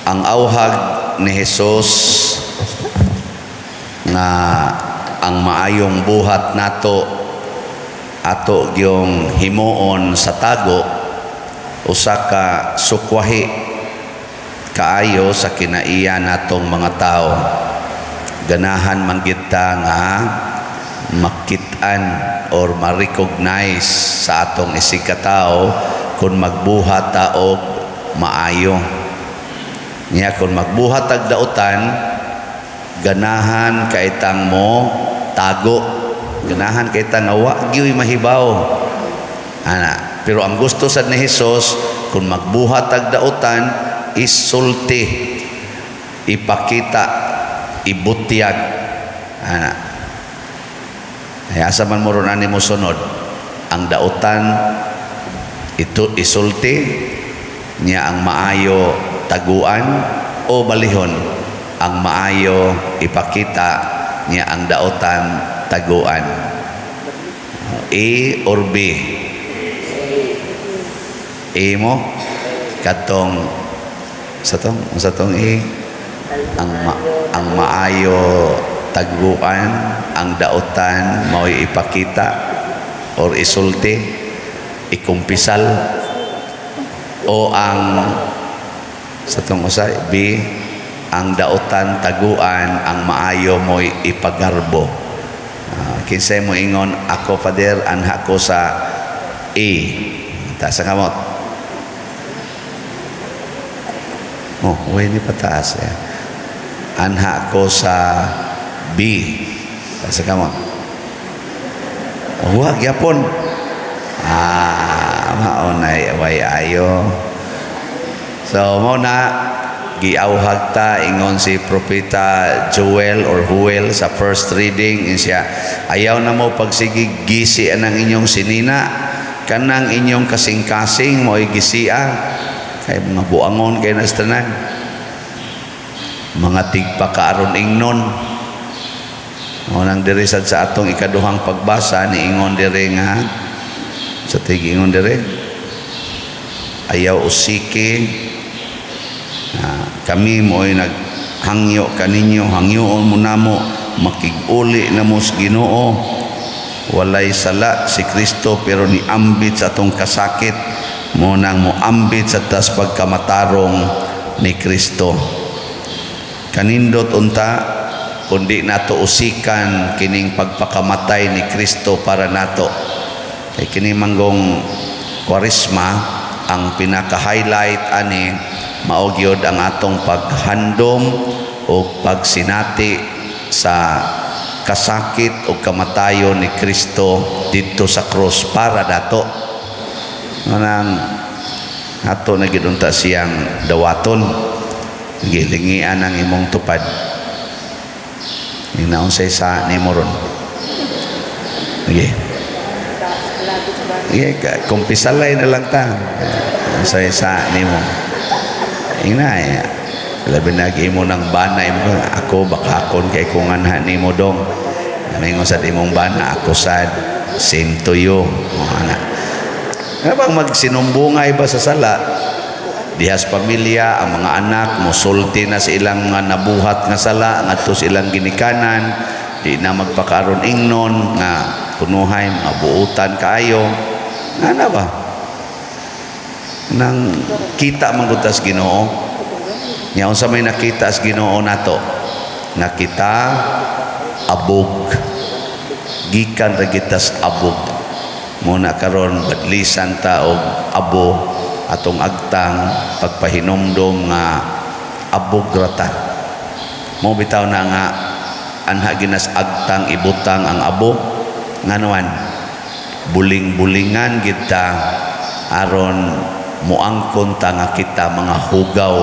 Ang awhag ni Jesus nga ang maayong buhat nato ato gyung himuon sa tago, usa ka sukwahi kaayo sa kinaiya natong mga tao. Ganahan man gyud ta nga makit-an or ma-recognize sa atong isigkatao kung magbuhat ta og maayo. Niya kung magbuhat tag dautan, ganahan kay tang mo tago, ganahan kay tang nga wa gyuy mahibaw ana. Pero ang gusto sad ni Hesus, kung magbuhat tag dautan, isulti, ipakita, ibutyag ana. Ay asa man mo ron ani mo sunod? Ang dautan ito isulti niya, ang maayo taguan, o balihon, ang maayo ipakita niya, ang dautan taguan? A or B? A mo katong sa tong A, ang maayo taguan, ang dautan mao'y ipakita or isulti, ikumpisal, o ang sa tong usa, B, ang dautan taguan, ang maayo mo'y ipagarbo? Kinsay mo ingon, "Ako, Father, anha ko sa A"? Taas ang kamot. Oh, way ni pataas eh. Anha ko sa B. Taas ang kamot. Wa gyapon. Ah, mao na way ayo. So mao na giawhag ta, ingon si Propeta Joel or Joel sa first reading siya, ayaw na mo pagsigi gisi ang inyong sinina, kanang inyong kasing-kasing mo'y gisia, kay mga buangon kay nas tanan, mga tigpakaaron ingnon. Mao nang diri sad sa atong ikaduhang pagbasa, niingon diri nga sa tigingon diri, ayaw usiki. Ah, kami mo'y naghangyo kaninyo, hangyoon mo namo, makig-uli na mo sa Ginoo. Walay sala si Kristo pero niambit sa atong kasakit, mo nang moambit sa tas pagkamatarong ni Kristo. Kanindot unta kundi nato usikan kining pagpakamatay ni Kristo para nato, kay kini manggong Kwaresma, ang pinaka-highlight ani mao gyud ang atong paghandom o pagsinati sa kasakit o kamatayon ni Kristo didto sa krus para dato. Manang ato na gyud unta siyang dawaton. Gilingian ang imong tupad. Naunsay sa nimo ron? Sige. Sige, kumpisalay na lang ta. Unsay sa nimo? Ina eh. Labi na imo ng bana imo, ako bakakon kay kung anha nimo dong. Mingon sad imong bana, ako sad, same to you. O, ana. Nga bang magsinumbungay ba sa sala? Dihas pamilya, ang mga anak mosulti na sa ilang mga nabuhat nga sala ngadto sa ilang ginikanan, di na magpakaron ingnon nga kunuhay mga buutan kaayo. Ana ba? Nang kita man gud tas Ginoo. Nya unsa may nakita sa Ginoo nato? Nakita abog. Gikan ra kita sa abog. Muna karon badlisan ta og abo atong agtang, pagpahinomdom nga abog ra ta. Mo bitaw na nga anha ginas agtang ibutang ang abo, nganuan buling-bulingan kita aron muangkon ta nga kita mga hugaw.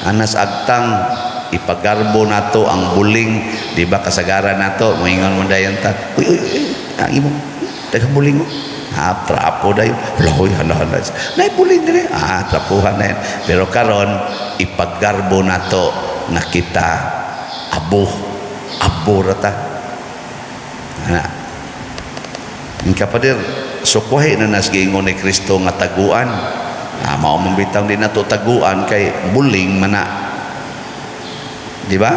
Anas agtang ipagarbo nato ang buling, di ba? Kasagaran nato moingon mo dayon ta, "Uy, uy, uy, ang imo daghang buling mo." Ah, trapo dayon. Hala, hoy, hala, hala, nay buling dire. Ah, trapuhan na yan. Pero karon ipagarbo nato nga kita abo, abo ra ta ana. Ang kapader, sukwahi na nas giingon ni Kristo nga taguan. Ah, mao man bitang di nato taguan kay buling man na. Di ba?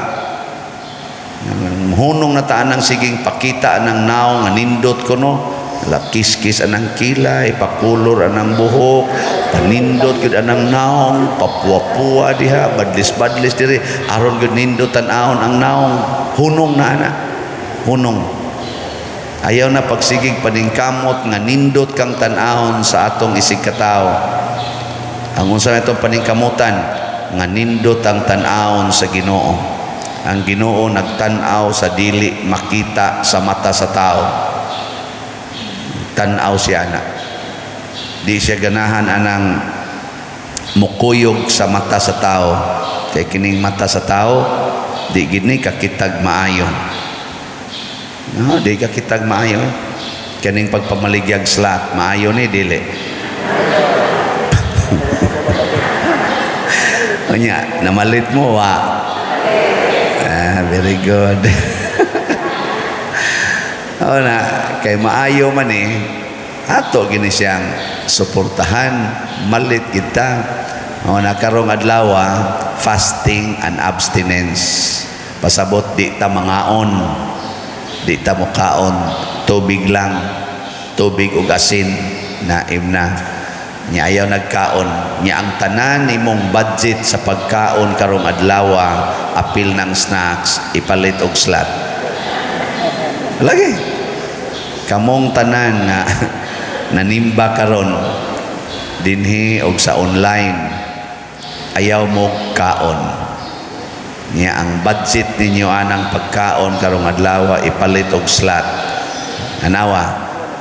Hunong na taan ang siging pakita ng naong nga nindot kuno. Kiskis anang kilay, pakulor anang buhok, panindot gyud anang naong, papuwa-puwa diha, badlis-badlis diri, aron gyud nindot tan-awon ang naong, hunong na ana. Hunong. Ayaw na pagsigig paningkamot nga nindot kang tan-awon sa atong isig katawo. Ang unsa na itong paningkamutan nga nindot ang tan-awon sa Ginoo. Ang Ginoo nagtan-aw sa dili makita sa mata sa tao. Tan-aw siya na. Di siya ganahan anang mukuyog sa mata sa tao. Kay kining mata sa tao, di gini kakitag maayo. No, di kakitag maayo. Kaning pagpamaligyag slot, maayo ni dili? Unya, namalit mo wa? Ah, very good. O na, kay maayo man eh, ato gini siyang suportahan, malit kita. O na karong adlaw, fasting and abstinence. Pasabot di ta mangaon, di ta mukaon, tubig lang, tubig ug asin, naim na. Nya ayaw nagkaon, nya ang tanan nimong budget sa pagkaon karong adlaw, apil ng snacks, ipalit og slot. Lagi. Kamong tanan nga nanimba karon dinhi og sa online, ayaw mo kaon. Nya ang budget ninyo anang pagkaon karong adlaw ipalit og slot. Anawa,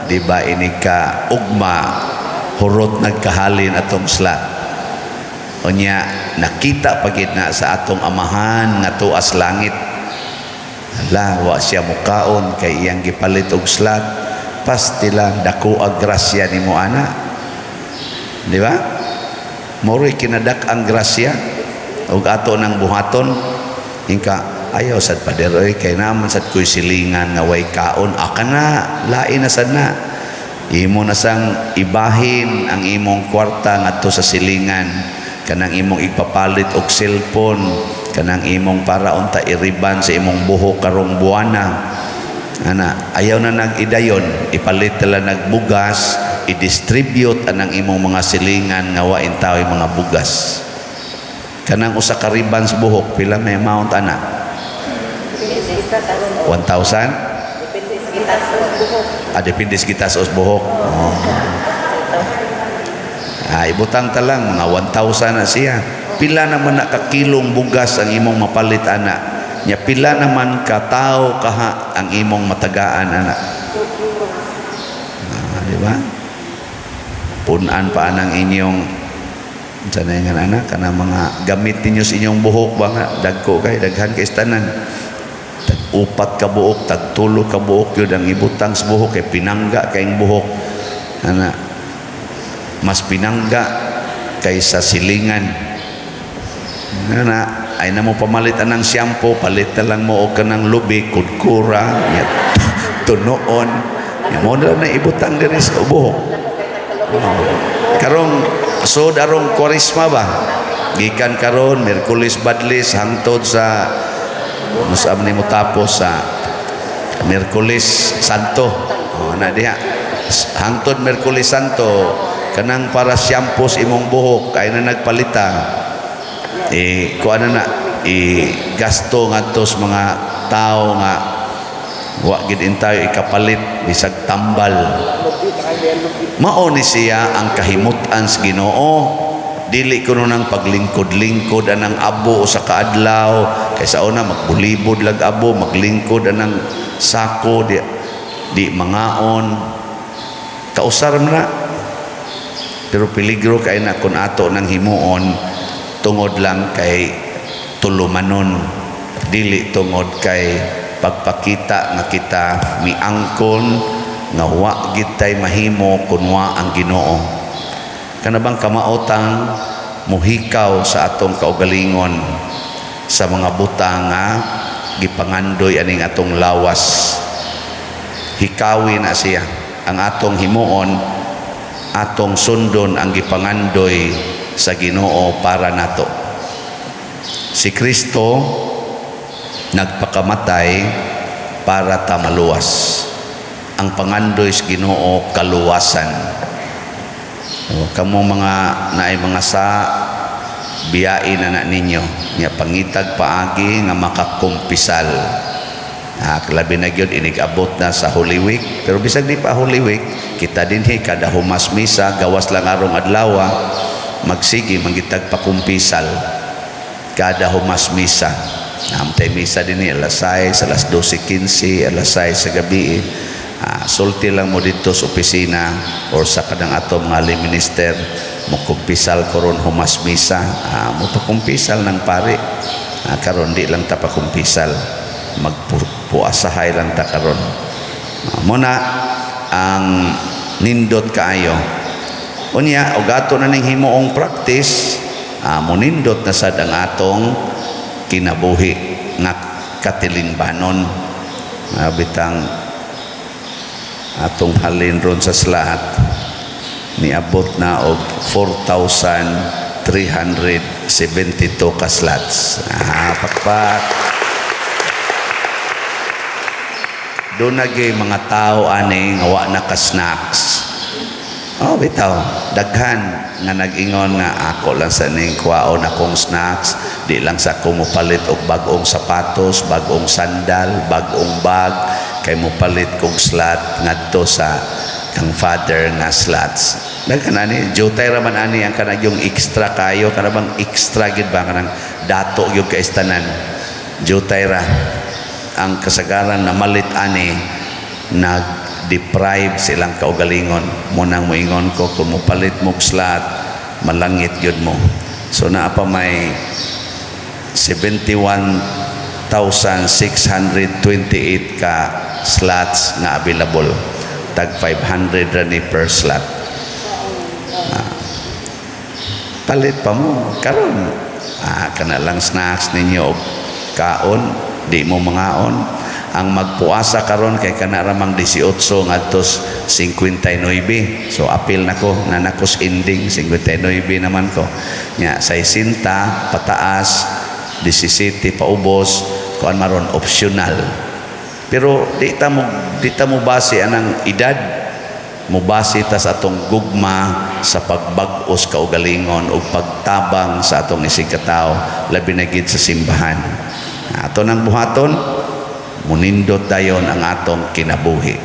di ba ini ka ugma hurot nagkahalin atong slot. Unya nakita pagid na sa atong Amahan nga tuas langit. Ala, wa siya mukaon kay iyang gipalit og slot. Pastila dako ang grasya nimo ana. Di ba? Moro'y kinadak ang grasya ug ato nang buhaton. Ingka ayaw sad, pader oy, kay naman sad ko'y silingan nga way kaon. Aka na, lain na sad na. Imo na sang ibahin ang imong kwarta ngadto sa silingan, kanang imong ipapalit og cellphone, kanang imong para unta iriban sa imong buhok karong buwana ana. Ayaw na nag-idayon, ipalit tala nagbugas, i-distribute anang imong mga silingan nga wa intaw mga bugas. Kanang usa ka ribbons buhok, pila may amount ana? 1,000? Ah, depende sa gitas-os buhok. Oh. Ah, ibutang ta lang mga 1,000 na siya. Pila naman na kakilong bugas ang imong mapalit ana? Nya pila naman ka tao kaha ang imong matagaan ana? Ah, di ba? Punan pa anang inyong sa na nga ana kana mga gamit ninyo sa inyong buhok ba nga dagko kay daghan kay tanan, tag upat ka buok, tag tulo ka buok yun ang ibutang sa buhok kay pinangga kayong buhok ana, mas pinangga kaysa silingan ana. Ay na mo pamalit anang shampoo, palit na lang mo og kanang lubi kudkura nya tunoon nya mo na lang na ibutang diri sa buhok. Oh. Karong sod arong Kwaresma ba, gikan karon Miyerkules Badlis hangtod sa musab ni mo tapos sa Miyerkules Santo. Oh, na diha hangtod Miyerkules Santo, kanang para shampoo sa imong buhok ay na nagpalita eh kuan na na i gasto ngadto sa mga tao nga wa gid intayo ikapalit bisag tambal. Mao ni siya ang kahimutan sa Ginoo. Dili kuno nang paglingkod-lingkod anang abo sa kaadlaw, kay sa una magbulibod lag abo, maglingkod anang sako, di mangaon, kausar man na. Pero peligro kay na kung ato nang himuon tungod lang kay tulumanon, dili tungod kay pagpakita nga kita miangkon nga wa gid tay mahimo kun wa ang Ginoo. Kana bang kamaotang muhikaw sa atong kaugalingon sa mga butang nga gipangandoy aning atong lawas, hikawi na siya. Ang atong himuon Atong sundon ang gipangandoy sa Ginoo para nato. Si Kristo nagpakamatay para ta maluwas. Ang pangandoy sa Ginoo, kaluwasan. O, kamo mga naay mga sa biyain na na ninyo nya, pangitag paagi nga makakumpisal. Labi na gyud inig-abot na sa Holy Week, pero bisag di pa Holy Week, kita dinhi kada humas misa, gawas lang arong adlaw, magsige mangitag pakumpisal kada humas misa. Naa tay misa dinhi alas 6, alas 12:15, alas 6 sa gabi. Sulti lang mo dito sa opisina or sa kanang ato mga lay minister, mo kumpisal ko ron humas misa. Mo pakumpisal ng pare. Karon di lang ta pakumpisal. Magpuasahay lang ta karon. Muna ang nindot kaayo. Unya, og ato na ning himuong practice, munindot na sad ang atong kinabuhi nga katilimbanon. Bitang atong halin ron sa slot, niabot na og 4,372 ka slots. Pakpak. Doon na gyud mga tao ani nga wa na ka snacks. Oh, bitaw, daghan nga nag-ingon nga ako lang sa ning kuwaon akong snacks, di lang sa ako mopalit og bag-ong sapatos, bag-ong sandal, bag-ong bag, kay mopalit kog slot ngadto sa kang Father nga slots. Daghan ani, jutay ra man ani ang kanang yung extra kayo, kana bang extra gid ba, kanang dato gyud kaistanan. Jutay ra ang kasagaran na malit ani, nag-deprive silang kaugalingon. Munang moingon ko, kung mopalit mo og slot, malangit gyud mo. So naa pa may 71,628 ka slots nga available. Tag 500 ra ni per slot. Palit pa mo karon, kana lang snacks ninyo og kaon, di mo mangaon. Ang magpuasa karon kay kana ra mang 18 ngadto 59. So apil nako na nakos ending 59 naman ko nya, 60 pataas, 17 paubos, kuan maron, optional. Pero di ta mo base anang edad, mobase ta sa atong gugma sa pagbag-os kaugalingon ug pagtabang sa atong isigkatawo, labi na gid sa simbahan. Ato nang buhaton, munindot dayon ang atong kinabuhi.